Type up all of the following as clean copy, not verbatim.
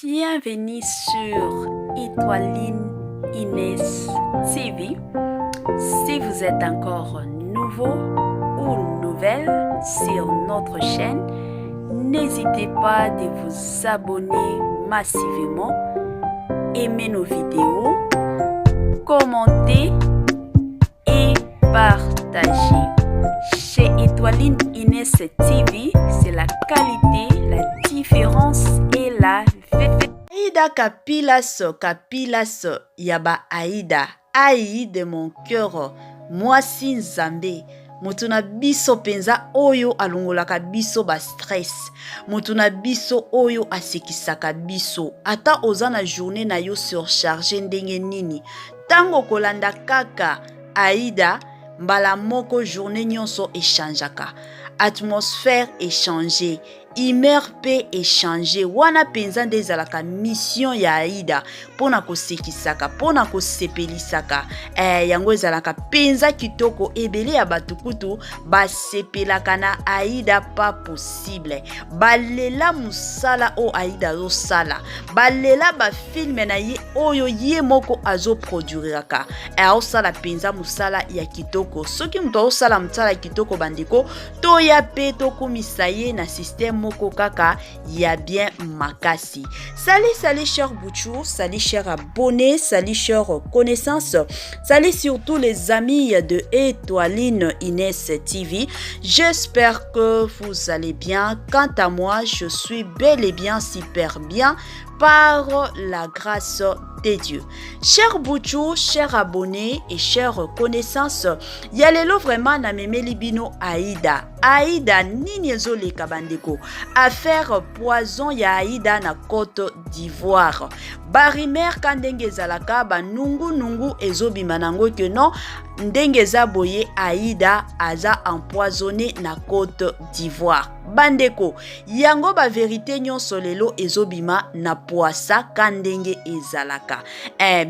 Bienvenue sur Étoiline Inès TV. Si vous êtes encore nouveau ou nouvelle sur notre chaîne, n'hésitez pas de vous abonner massivement, aimer nos vidéos, commenter et partager. Chez Étoiline Inès TV, c'est la qualité, la différence et la Aïda Kapilas, Kapilas ya ba Aïda, aïe de mon cœur, mwasi Nzambe, moto na biso mpenza oyo alongolaka biso ba stress, moto na biso oyo asekisaka biso, ata oza na journée na yo surcharge ndenge nini, ntango okolanda kaka Aïda, mbala moko journée nyonso echangeaka, atmosphère echange, humeur mpe echange. Wana mpenza nde ezalaka mission ya Aïda, mpo na kosekisaka, mpo na kosepelisaka. Yango ezalaka mpenza kitoko. Ebele ya bato kutu basepelaka na Aïda, pas possible. Balela mosala oyo Aïda azosala, balela bafilms na ye oyo ye moko azoproduiraka. Aosala mpenza mosala ya kitoko. Soki moto azosala mosala ya kitoko, bandeko, toya mpe tokumisa ye na système moko kaka ya bien makasi. Salut, salut cher Bouchou, salut cher abonné, salut cher connaissance, salut surtout les amis de Étoiline Inès TV. J'espère que vous allez bien. Quant à moi, je suis bel et bien super bien par la grâce de Dieu. Cher Bouchou, cher abonné et chère connaissance, ya lelo vraiment namemeli bino Aïda. Aïda, nini ezoleka bandeko? Affaire poison ya Aïda na Côte d'Ivoire. Barumeurs ka ndenge ezalaka, banungunungu ezobima nango ke non, ndenge eza boye, Aïda aza empoisonné na Côte d'Ivoire. Bandeko, yango bavérité nyonso lelo ezobima na poasa ka ndenge ezalaka.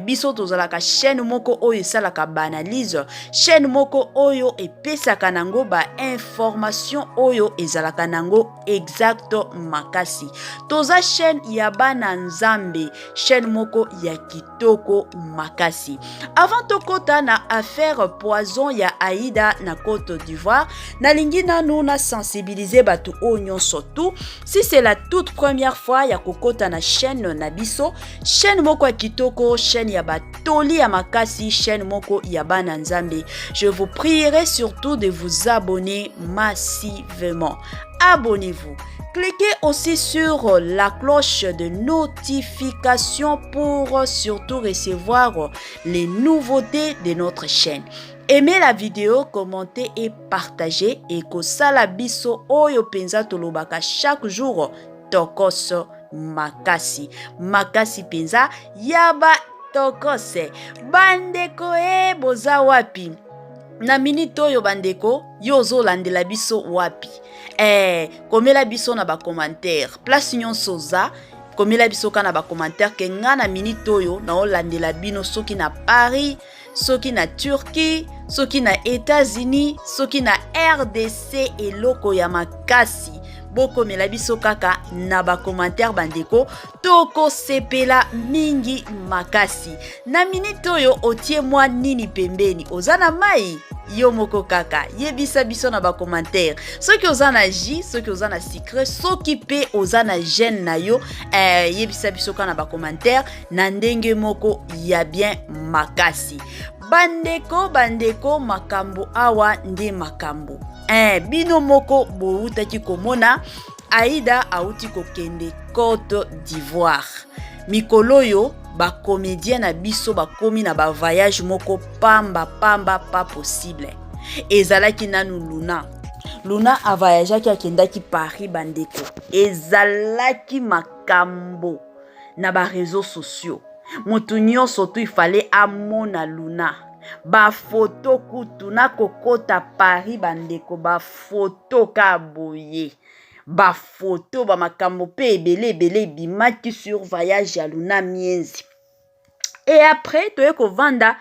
Biso tozalaka chaîne moko oyo esalaka baanalyse, chaîne moko oyo epesaka nango bainformation oyo ezalaka nango exact makasi. Toza chaîne ya bana Nzambe, chaîne moko ya kitoko makasi. Avant tokɔta na affaire poison ya Aïda na Côte d'Ivoire, nalingi nanu na sensibiliser bato oyo nyonso tu. Si c'est la toute première fois ya kokɔta na chaîne na biso, chaîne moko ya kitoko, chaîne ya batoli ya makasi, chaîne moko ya bana Nzambe, je vous prierai surtout de vous abonner massivement. Abonnez-vous. Cliquez aussi sur la cloche de notification pour surtout recevoir les nouveautés de notre chaîne. Aimez la vidéo, commentez et partagez. Et kosala biso oyo penza tolobaka chaque jour, tokos makasi. Makasi penza yaba tokose. Bandeko e boza wapi? Na minute oyo bandeko, yo ozolandela biso wapi? Komela biso na bacommentaire, place nyonso oza, komela biso ka na bacommentaire ke nga na minute oyo naolandela bino, soki na Paris, soki na Turquie, soki na États-Unis, soki na RDC. Eloko ya makasi, bokomela biso kaka na bacommentaire bandeko, tokosepela mingi makasi. Na minute oyo otie mwa nini pembeni? Oza na mai? Yo moko kaka yebisa biso na bacommentaire soki oza na jus, soki oza na sucre, soki mpe oza na gene na yo. Yebisa biso kaka na bacommentaire na ndenge moko ya bien makasi. Bandeko, bandeko, makambo awa nde makambo. Bino moko bowutaki komona Aïda awuti kokende Côte d'Ivoire. Mikolo oyo bacomédien na biso bakomi na bavoyage moko pamba pamba, pas possible. Ezalaki nanu Luna. Luna avoyageaki, akendaki Paris. Bandeko, ezalaki makambo na baréseaux sociaux, moto nyonso tu ifale amona Luna, bafoto kutu na kokota Paris. Bandeko, bafoto ka boye, bafoto, bamakambo mpe ebele ebele ebimaki sur voyage ya Luna Mienzi. Et après toye kovanda,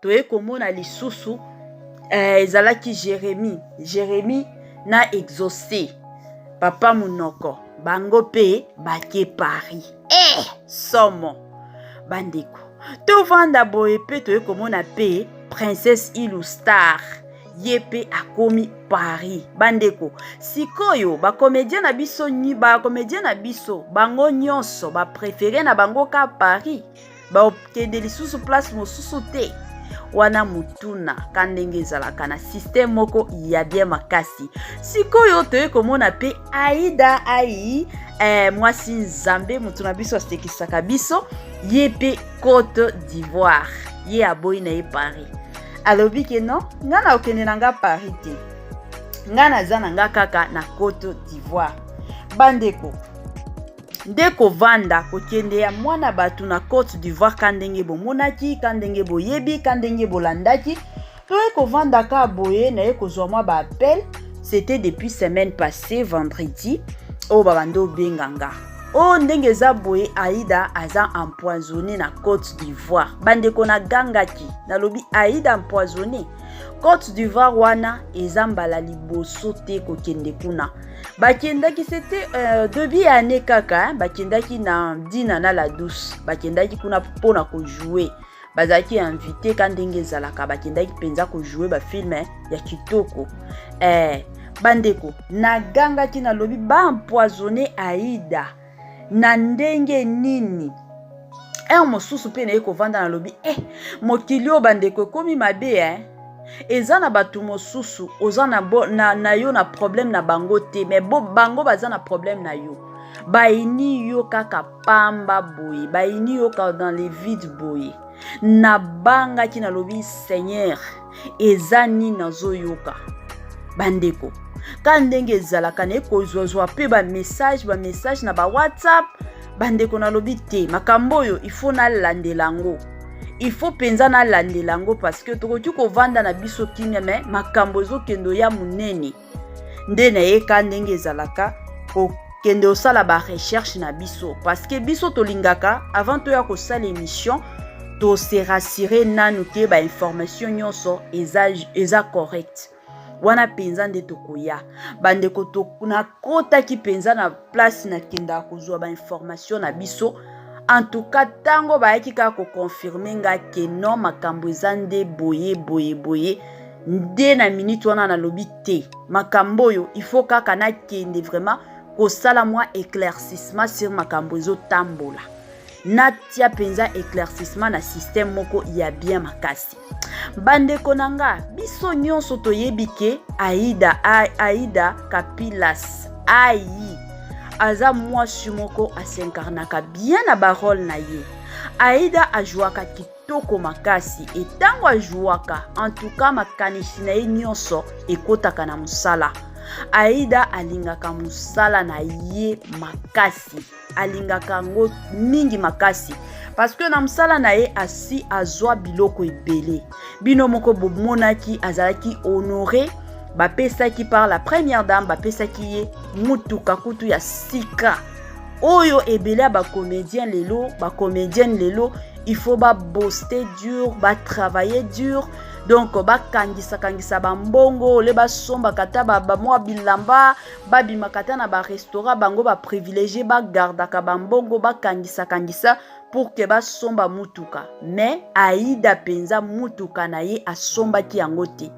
toye komona lisusu ezalaki Jérémi, Jérémi na Exaucé, papa monoko. Bango mpe bake Paris. Eh, somo bandeko, tovanda boye mpe toye komona mpe Princesse Ilu Star, ye mpe akomi Paris. Bandeko, sikoyo bacomédien na biso, bacomédien na biso bango nyonso bapréféré na bango ka Paris, bakende lisusu place mosusu te. Wana mutuna ka ndenge ezalaka na système moko ya bien makasi. Sikoyo toye komona mpe Aida ai mwasi Nzambe, motu na biso asekisaka biso, ye mpe Côte d'Ivoire, ye aboyi na ye Paris. Alobi ke non, nga na okende na nga Paris te, nga naza na nga kaka na Côte d'Ivoire. Bandeko, nde kovanda kokende ya mwana bato na Côte d'Ivoire, ka ndenge bomonaki, ka ndenge boyebi, ka ndenge bolandaki, toye kovanda ka boye, naye kozwa mwa baappel. C'était depuis semaine passée, vendredi oyo babandi obenga nga oyo ndenge eza boye, Aida aza empoisonné na Côte d'Ivoire. Bandeko, nagangaki, nalobi Aida empoisonné Côte d'Ivoire, wana eza mbala liboso te kokende kuna. Bakendaki, c'était début ya année kaka, bakendaki na Dina na La Douce, bakendaki kuna mpona kojouer, bazalaki invité ka ndenge ezalaka, bakendaki mpenza kojouer bafilm ya kitoko. Bandeko, nagangaki, nalobi baempoisonné Aida na ndenge nini? Heure mosusu mpe naye kovanda, nalobi mokili oyo, bandeko, ekomi mabe. Eza na bato mosusu oza na, bo, na, na yo na problème na bango te, mais bo, bango baza na problème na yo, bayini yo kaka pamba boye, bayini yo kaka dans le vide boye. Nabangaki, nalobi Seigneur, eza nini nazoyoka? Bandeko, ka ndenge ezalaka, naye kozwazwa mpe bamessage, bamessage na bawhatsapp. Bandeko, nalobi te, makambo oyo il faut nalandela yango, il faut mpenza nalandela yango, parce que tokoki kovanda na biso kimia, mais makambo ezokende oya monene. Nde nayeka ndenge ezalaka kokende kosala barecherche na biso, parce que biso tolingaka avant toya kosala émission, tose rassurer nanu ke bainformation nyonso eza correct. Wana mpenza nde tokoya. Bandeko, nakotaki mpenza na place nakendaka kozwa bainformation na biso. En tout cas, ntango bayaki kaka koconfirmer nga ke non, makambo eza nde boye boye boye, nde na minute wana nalobi te, makambo oyo il faut kaka nakende vraiment kosala mwa éclaircissement sur makambo ezotambola, natia mpenza éclaircissement na système moko ya bien makasi. Bandeko na nga, biso nyonso toyebi ke Aida, Aida Kapilas ai aza mwasi moko as'incarnaka bien na barole na ye. Aida ajwaka kitoko makasi, etango ajwaka, en tout cas makanisi na ye nyonso ekɔtaka na mosala. Aida alingaka mosala na ye makasi, alingaka yango mingi makasi, parce que na mosala na ye asi azwa biloko ebele. Bino moko bomonaki, azalaki honoré, bapesaki par la première dame, bapesaki ye mutuka kutu ya sika oyo ebele ya bacomédien lelo. Bacomédienne lelo, il faut babosser dur, batravailler dur, donc bakangisa-kangisa bambongo ole, basombaka ata bamwa bilamba, babimaka ata na barestaurant, bango baprivilégie, bagardaka bambongo, bakangisa-kangisa pour ke basomba mutuka. Mais Aida mpenza, mutuka na ye asombaki yango te,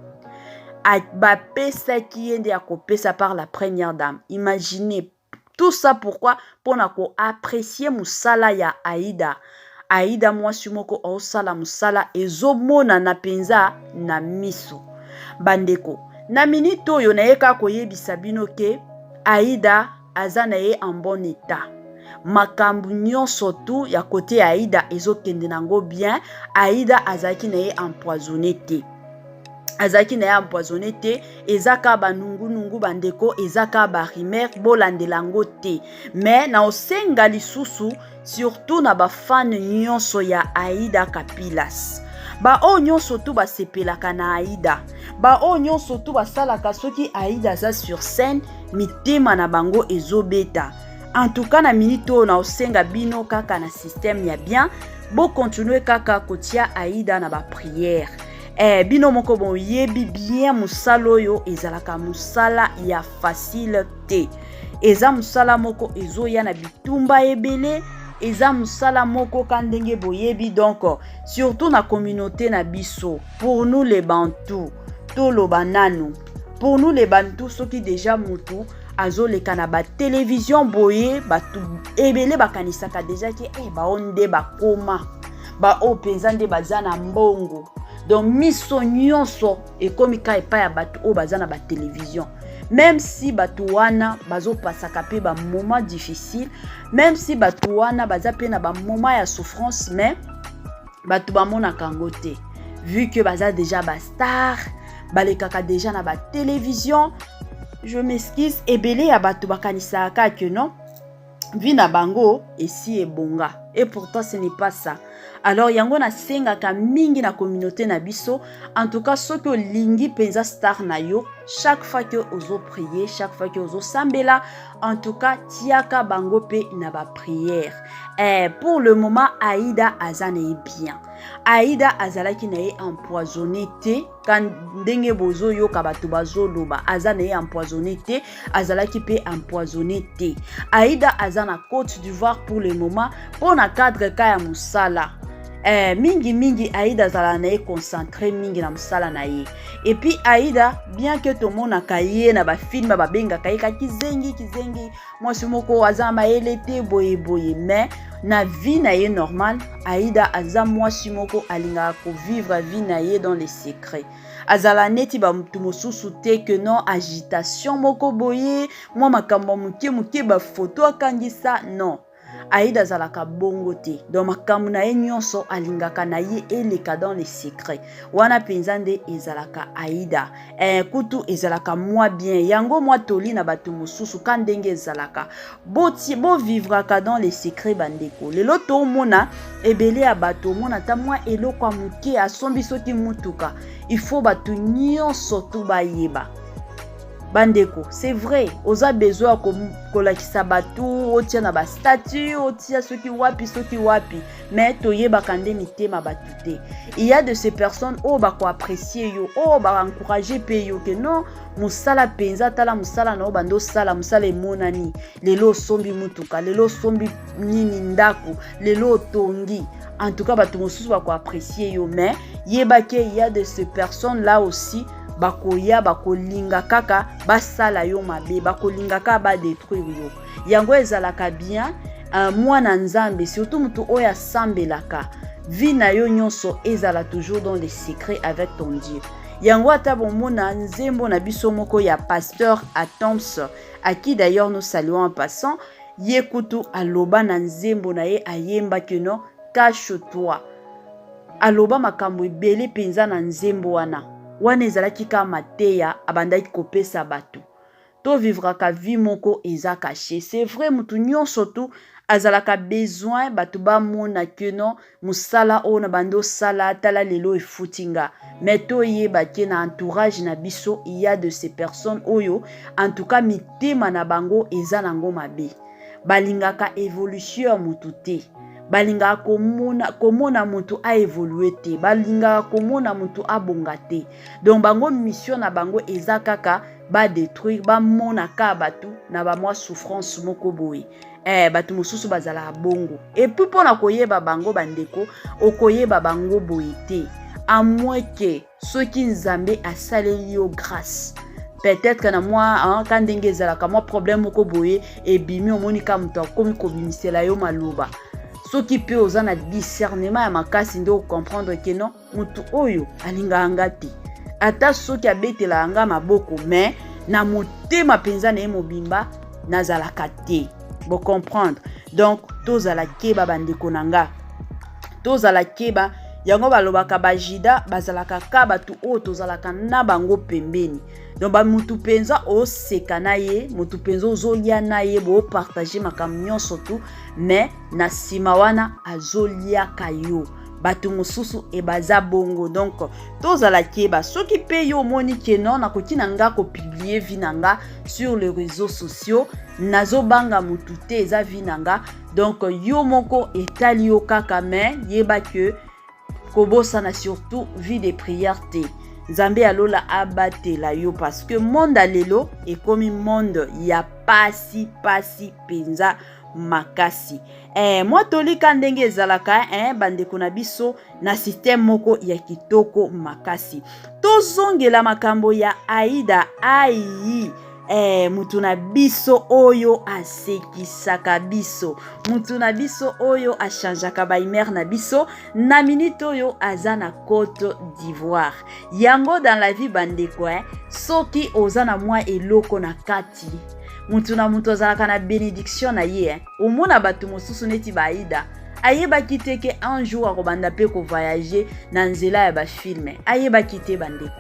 bapesaki ye nde ya kopesa par la première dame. Imaginez tout ça, pourquoi? Mpona koapprécier mosala ya Aida. Aida mwasi moko aosala mosala ezomonana mpenza na miso. Bandeko, na minute oyo nayeka koyebisa bino ke Aida aza na ye en bon état. Makambo nyonso tu ya kote ya Aida ezokende nango bien. Aida azalaki na ye empoisonné te, azalaki na ye empoisonné te. Eza kaka banungunungu, bandeko, eza kaka barumeur, bolandela yango te. Mais na osenga lisusu, surtout na bafan nyonso ya Aida Kapilas, baoyo nyonso tu basepelaka na Aida, baoyo nyonso tu basalaka soki Aida aza sur scène mitema na bango ezobeta, en tout cas na minute oyo na osenga bino kaka na système ya bien, bokontinue kaka kotia Aida na baprière. Bino moko boyebi bien, mosala oyo ezalaka mosala ya facile te. Eza mosala moko ezoya na bitumba ebele, eza mosala moko ka ndenge boyebi. Donc surtout na communauté na biso, pour nous les Bantu, toloba nanu, pour nous les Bantu, soki déjà mutu azoleka na batelevizio boye, bato ebele bakanisaka déjà ke bao nde bakoma, baoyo mpenza nde baza na mbongo. Donc miso nyonso ekomi ka epai ya bato oyo baza na batelevizio, même si bato wana bazopasaka mpe bamoment difficile, même si bato wana baza mpe na bamoment ya souffrance, mais bato bamonaka yango te, vu que baza déjà bastar, balekaka déjà na batelevizio. Je m'excuse, ebele ya bato bakanisaka kaka ke non, vie na bango esi ebonga, et pourtant ce n'est pas ça. Alors yango nasengaka mingi na communauté na biso, en tout cas soki olingi mpenza star na yo, chaque fois ke ozoprier, chaque fois ke ozosambela, en tout cas tiaka bango mpe na baprière. Pour le moment Aïda aza na ye bien. Aïda azalaki na ye empoisonné te, ka ndenge bozoyoka bato bazoloba. Aza na ye empoisonné te, azalaki mpe empoisonné te. Aïda aza na Côte d'Ivoire pour le moment mpo na cadre ka ya mosala. Mingimingi Aïda azalaka na ye concentré mingi na mosala na ye. Et puis Aïda, bien que tomonaka ye na bafilme, babengaka ye ka kizengi kizengi, mwasi moko aza mayele te, boyeboye, mais na vie na ye normale, Aïda aza mwasi moko alingaka kovivre vie na ye dans les secrets. Azala neti bato mosusu te ke non, agitation moko boye, mwa makambo ya moke moke, bafoto akangisa. Non, Aïda azalaka bongo te. Donc makambo na ye nyonso alingaka na ye eleka dans les secrets. Wana mpenza nde ezalaka Aïda. Kutu ezalaka mwa bien yango, mwa toli na bato mosusu ka ndenge ezalaka, bovivraka dans les secrets, bandeko. Lelo tomona ebele ya bato, omona ata mwa eloko ya moke, asombi soki mutuka, il faut bato nyonso to bayeba. Bandeko, c'est vrai, oza besoin ya kolakisa bato, otia na bastatut, otia soki wapi, soki wapi, mais toyebaka nde mitema bato te. Il y a de ces personnes oyo bakoapprécier yo, oyo baencourager mpe yo ke non, mosala mpenza, tala mosala na oyo bando osala, mosala emonani, lelo osombi mutuka, lelo osombi nini, ndako, lelo otongi. En tout cas bato mosusu bakoapprécier yo, mais yebaki il y a de ces personnes là aussi bakoya, bakolinga kaka basala yo mabe, bakolinga kaka badétruire yo. Yango ezalaka bien, mwana Nzambe, surtout moto oyo asambelaka, vie na yo nyonso ezala toujours dans les secrets avec ton Dieu. Yango ata bomona nzembo na biso moko ya pasteur Atoms, à qui d'ailleurs nous saluons en passant, ye kutu aloba na nzembo na ye, ayembaki no "Cache-toi". Aloba makambo ebele mpenza na nzembo wana. Wana ezalaki kaka mateya abandaki kopesa bato. Tovivraka vie moko eza caché. C'est vrai, motu nyonso tu azalaka besoin bato bamona ke non, mosala oyo na bandi osala, tala lelo efuti nga, mais toyeba ke na entourage na biso, il y a de ces personnes oyo en tout cas mitema na bango eza nango mabe. Balingaka évolution ya motu te, balingaka komona motu aévoluer te, balingaka komona motu abonga te. Donc bango, mission na bango eza kaka badétruire, bamona kaka bato na bamwa souffrance moko boye. Bato mosusu bazalaka bongo. Et puis mpona koyeba bango, bandeko, okoyeba bango boye te, à moins ke soki Nzambe asaleli yo grâce, peut-être na mwa ka ndenge ezalaka, mwa problème moko boye ebimi, omoni ka moto akomi kobimisela yo maloba. Soki mpe oza na discernement ya makasi, nde ocomprendre ke non, motu oyo alingaka nga te. Ata soki abetelaka nga maboko, mais na motema mpenza na ye mobimba nazalaka te. Bocomprendre. Donc tozala keba, bandeko na nga, tozala keba. Yango balobaka bajida bazalaka ka bato oyo tozalaka na bango pembeni. Donc bamutu mpenza oseka na ye, motu mpenza ozolia na ye, boopartager makambo nyonso tu, mais na nsima wana azoliaka yo. Bato mosusu ebaza bongo. Donc tozala keba. Soki mpe yo omoni ke non, nakoki na nga kopublier vie na nga sur les réseaux sociaux, nazobanga motu te, eza vie na nga, donc yo moko etali yo kaka, mais yeba ke kobosana surtout vie de prière te. Nzambe ya lola abatela yo, parce que monde ya lelo ekomi monde ya pasi pasi mpenza makasi. Mwa tolika ndenge ezalaka, bandeko na biso, na système moko ya kitoko makasi. Tozongela makambo ya Aida ai. Mutu na biso oyo asekisaka biso, mutu na biso oyo achangeaka bahumeur na biso, na minute oyo aza na Côte d'Ivoire. Yango dans la vie, bandeko, soki oza na mwa eloko na kati, mutu na mutu azalaka na bénédiction na ye. Omona bato mosusu neti baAida, ayebaki te ke un jour akobanda mpe kovoyage na nzela ya bafilm. Ayebaki te, bandeko.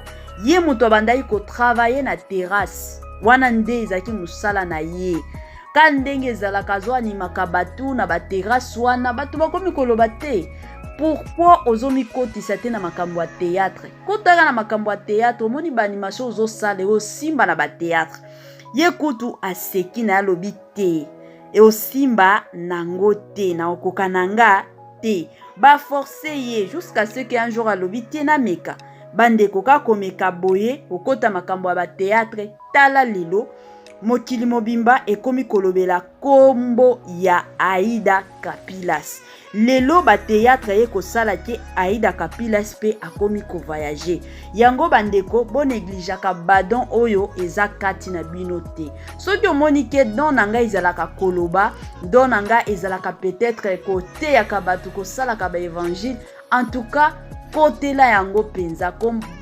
Ye moto abandaki kotravailler na terrasse wana, nde ezalaki mosala na ye. Ka ndenge ezalaka, azoanimaka bato na baterrasse wana. Bato bakomi koloba te: "Pourquoi ozomikotisa te na makambo ya théâtre? Kotaka na makambo ya théâtre, omoni baanimation ozosala, osimba na bathéâtre." Ye kutu aseki na ye, alobi te: "Eosimba nango te, na okoka na nga te." Baforce ye jusqu'à ce que un jour alobi te: "Nameka." Bandeko, ka komeka boye, kokota makambo ya bathéâtre, tala lelo mokili mobimba ekomi kolobela nkombo ya Aida Kapilas. Lelo bathéâtre ye kosala ke Aida Kapilas mpe akomi kovoyage. Yango bandeko, bonégligeaka badon oyo eza kati na bino te. Soki omoni ke don na ngai ezalaka koloba, don na ngai ezalaka peut-être koteyaka bato, kosalaka baévangile, en tout cas kotela yango mpenza.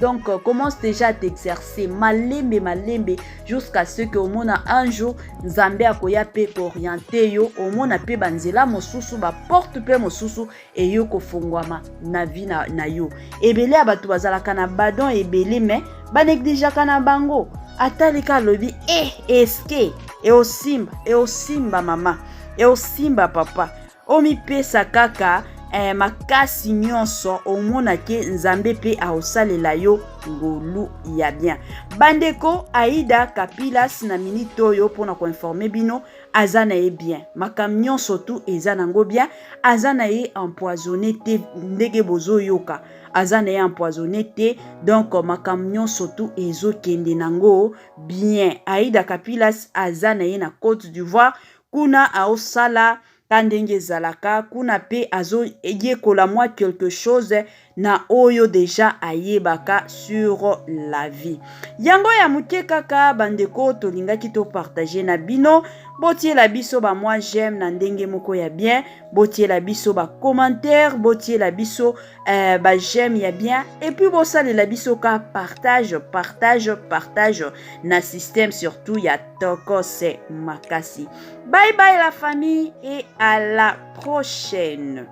Donc commence déjà à t'exercer malembe malembe, jusqu'à ce que omona un jour Nzambe akoya mpe koorienter yo, omona mpe banzela mosusu, baporte mpe mosusu eyo kofungwama na vie na yo. Ebele ya bato bazalaka na badon ebele, mais banégligeaka na bango. Atalika, alobi: "E, eske eosimba?" Eosimba mama, eosimba papa. Omipesa kaka makasi nyonso, omona ke Nzambe mpe akosalela yo ngolu ya bien. Bandeko, Aida Kapilas na minute oyo, mpona koinformer bino, aza na ye bien. Makambo nyonso tu eza nango bien. Aza na ye empoisonné te ndenge bozoyoka, aza na ye empoisonné te. Donc makambo nyonso tu ezokende nango bien. Aida Kapilas aza na ye na Côte d'Ivoire kuna, aosala ka ndenge ezalaka kuna, mpe azoyekola mwa quelque chose na oyo déjà ayebaka sur la vie. Yango ya moke kaka, bandeko, tolingaki topartage na bino. Botiela biso bamwa j'aime na ndenge moko ya bien, botiela biso bacommentaire, botiela biso baj'aime ya bien, et puis bosalela biso ka partage, partage, partage na système surtout ya tokose makasi. Bye bye la famille et à la prochaine.